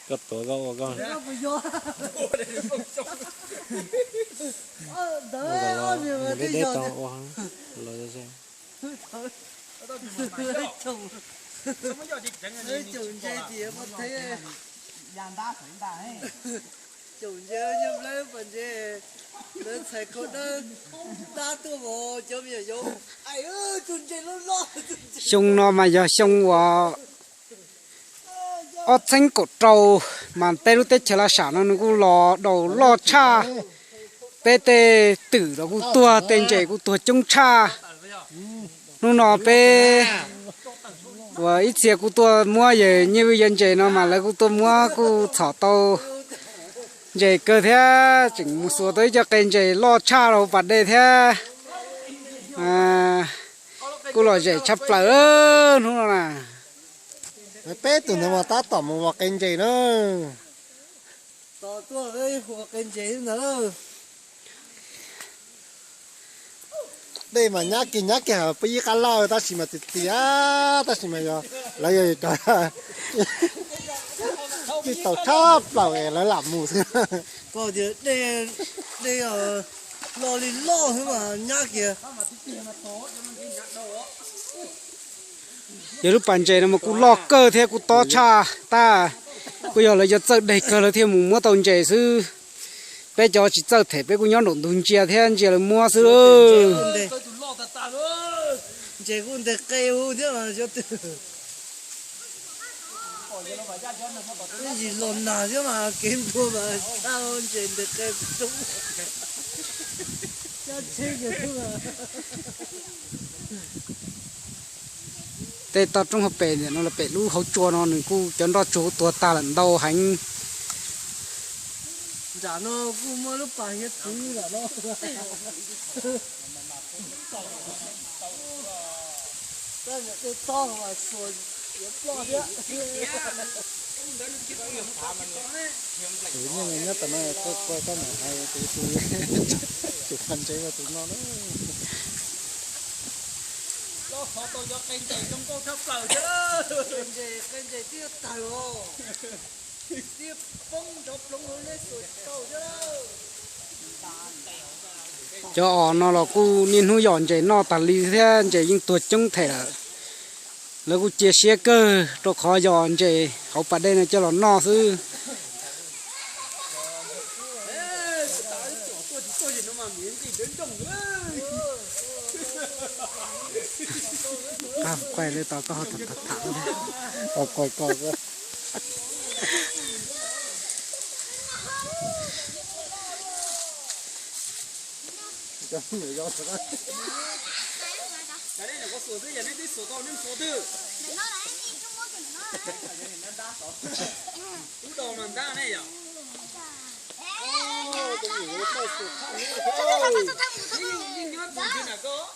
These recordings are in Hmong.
Koj tuav koj ua koj. Ntawd mus deb deb tau ua los. Caum ntses tias mas thev, caum ntses nyob lawv pas ntses, lawv txhais khau dawb dab tuaj mas cov me nyuam yaus, tus ntses loj loj. Xyoo no mas yog xyoo uas ob txheeb kaum rau, mas tej lub teb chaws laj sam no nws kuj los daus loj tshaj. Peb tej twm los kuj tuag, tej ntses kuj tuag coob tshaj. Hnub no peb uas ib txhia kuj tuaj muab yawg nyiaj vwj yawg ntses no mas lawv kuj tuaj muab kuj txhom tau ntses kawg thiab tseem mus xuas tau ib co qe ntses loj tshaj rau pas dej thiab. Kuj lom zem tshaj plaws hnub no na. Peb tug ntawd mas tab tom mus ua qe ntses na. Dej mas nyab kiag nyab kiag peb ib qab lawj tab sis mas tias tias tab sis mas yog lawv yog tij tau tshaj plaws es lawv lam mus xwb. Koj tias dej, dej loj li loj xwb mas nyab kiag. Yog lub pas ntses no mas kuj loj kawg thiab kuj tob tshaj tag. Kuj yog lawv yuav txawj deg kawg lawv thiaj mus muab tau ntses xwb. Peb cov tsis txawj them peb kuj nyob nraum ntug ntsia thiab ntsia lawv muab xwb. Ntses kuj ntes qe hu thiab mas cov twg. Ib yim los nag thiab mas kev ntua mas tshaj ntses ntes qe roob. Cab tsheb kiag xwb. Tej toj roob hauv pes no los pem lub hauv tsua no nws kuj cov nroj tsuag tuag tag lawm ntau heev. Nram no kuj muaj lub pas hiav txwv nram no. Tej toj mas xuas yuav ploj thiab. Tus nyob ntawm no kuj koj mam hais tus tus tus pas ntses tus no na. Loj qhov tau cov qe ntses zoo nkauj tshaj plaws thiab. Qe ntses, qe ntses twb yuav tawg os. Twb poob nrov ploov hauv lub xuas tsis tau thiab. Cov os no los kuj niaj hnub yos ntses noj tas li thiab ntses yeej tuag coob them lawm. Lawv kuj cia siab kawg rau qhov yos ntses hauv pas dej no coj los noj xwb. Qaij li tau koj tham tham.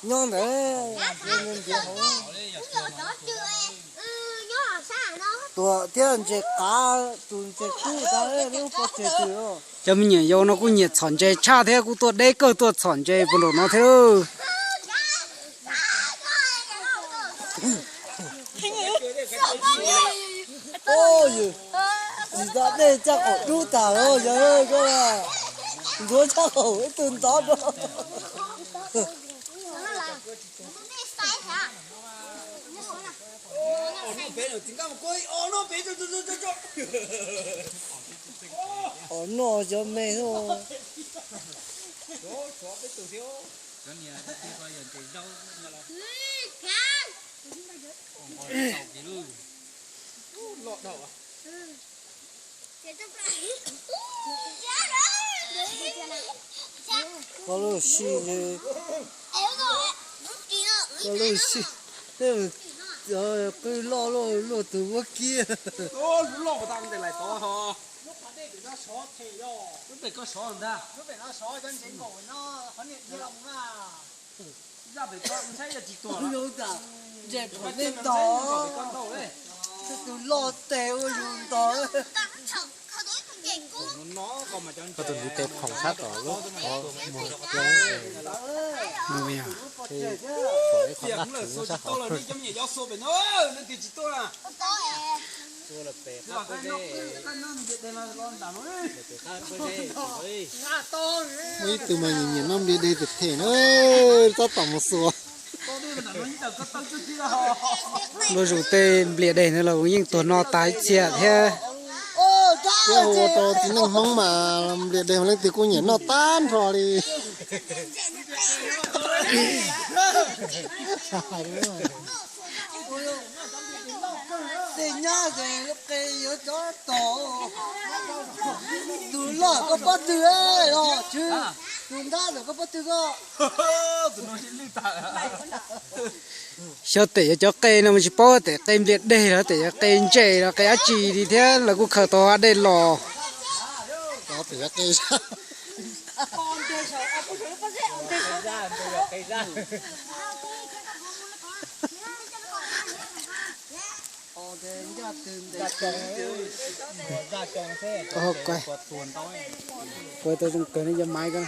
Nyob ntawd ntiav hauv. Tuam thiab ntses qav, tus ntses kub tas lub pob tseg twg. Cov me nyuam yaus no kuj nyiam txhom ntses tshaj thiab kuj tuaj deb kawg tuaj txhom ntses puag nraum no thiab. Tsis tas dej caj qaum dub tas los yog koj ntxuav caj qaum ib tug ntov rau. Os noj cov me xwb. Koj lub sij, koj lub sij, qwj loj luaj luaj tus muab kiag. Ntses pom nej ntog, tus loj tes ua yus ntog. Koj tus ntiv tes phoom sab tom lub qhov muag ploog. Pom ib qho dab tsi nyob sab hauv. Muaj ib tug mas nyiam noj nplias deg them them na, tab tom mus xuas. Luag zus tej nplias deg no los yeej tuag no tas ib txhia thiab. Thiab hu ua rau txiv neej Hmoob mas nplias deg mas leej twg kuj nyiam noj tag nrho li. Tej nyab ces qe yuav cov tog, tus loj koj pob tw los tsis, tus ntab ntawm koj pob tw koj. Xyov tes yuav cov qe no mas tsis paub tes qe nplias deg los tes yuav qe ntses los qe dab tsi li thiab, lawv kuj khaws tau dej los. Kuv tau zoo kawg ne cov maiv ko.